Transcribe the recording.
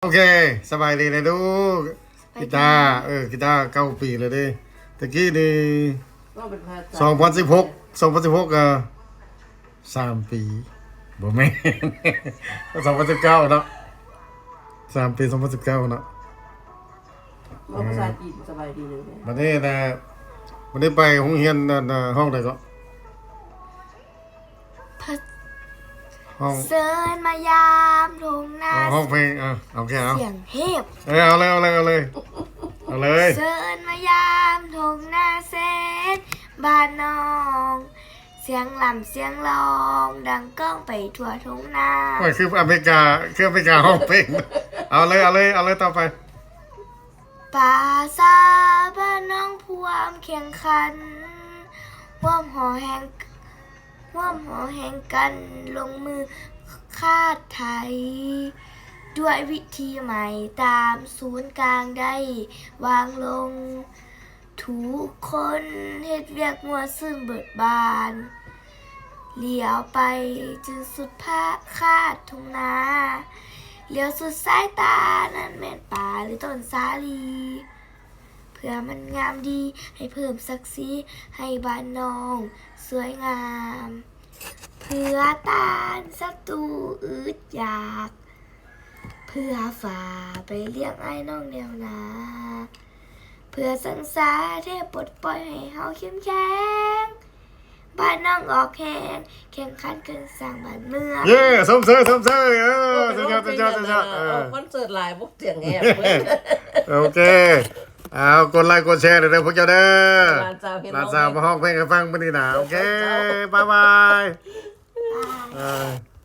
ໂອເຄ ສະບາຍດີເດີລູກ. ສະບາຍດີ ກີຕາ ເອີ ກີຕາເກົ້າປີແລ້ວເດ້. ຕະກີ້ນີ້ ເວົ້າເປັນພາສາ ສອງພັນສິບຫົກ ສອງພັນສິບຫົກ ກໍສາມປີ ບໍ່ແມ່ນ ສອງພັນສິບເກົ້າເນາະ ສາມປີ ສອງພັນສິບເກົ້າເນາະ. ເວົ້າພາສາຈີນ ສະບາຍດີເລີຍ. ບັດນີ້ນະ ບັດນີ້ໄປໂຮງຮຽນນັ້ນນະ ຫ້ອງໃດເກາະ? ພະ ຫ້ອງ ເຊີນມາຢາມທົ່ງນາ ເອີ ຮ້ອງເພງ ເອີ ໂອເຄ ເອົາ ສຽງເທບ ເອີ ເອົາເລີຍ ເອົາເລີຍ ເອົາເລີຍ ເອົາເລີຍ. ເຊີນມາຢາມທົ່ງນາແສນບ້ານນ້ອງ ສຽງລ່ຳສຽງຮ້ອງດັງກ້ອງໄປທົ່ວທົ່ງນາ. ໂອ້ຍ ຄືອາເມລິກາ ຄືອາເມລິກາຮ້ອງເພງ. ເອົາເລີຍ ເອົາເລີຍ ເອົາເລີຍ ຕໍ່ໄປ. ປາສາດບ້ານນ້ອງພວມແຂ່ງຂັນ ຮ່ວມຫໍແຮງ ຮ່ວມຫໍແຮງກັນລົງມືຄາດໄຖ ດ້ວຍວິທີໃໝ່ຕາມສູນກາງໄດ້ວາງລົງ. ທຸກຄົນເຮັດວຽກມົວຊື່ນເບີດບານ ຫຼຽວໄປຈົນສຸດພາ ຄາດທົ່ງນາ ຫຼຽວສຸດສາຍຕາ ນັ້ນແມ່ນປ່າ ຫຼື ຕົ້ນສາລີ ເພື່ອມັນງາມດີ ໃຫ້ເພີ່ມສັກສີ ໃຫ້ບ້ານນ້ອງສວຍງາມ ເພື່ອຕ້ານສັດຕູອຶດຢາກ ເພື່ອຝາກໄປລ້ຽງອ້າຍນ້ອງແນວໜ້າ ເພື່ອສັງສາເທບປົດປ່ອຍໃຫ້ເຮົາເຂັ້ມແຂງ ບ້ານນ້ອງອອກແຮງ ແຂ່ງຂັນຂຶ້ນສ້າງບ້ານເມືອງ. ເຢ້ ຊົມເຊີຍ ຊົມເຊີຍ ເອີ ສຸດຍອດ ສຸດຍອດ ສຸດຍອດ ເອີ ຄອນເສີດຫຼາຍ ບໍ່ສຽງແຫບເວີຍ. ໂອເຄ ເອົາ ກົດໄລກົດແຊເດີພວກເຈົ້າເດີ ຫຼານສາວເຮັດ ຫຼານສາວມາຮ້ອງເພງໃຫ້ຟັງມື້ນີ້ນະ. ໂອເຄ ບາຍບາຍ ບາຍ.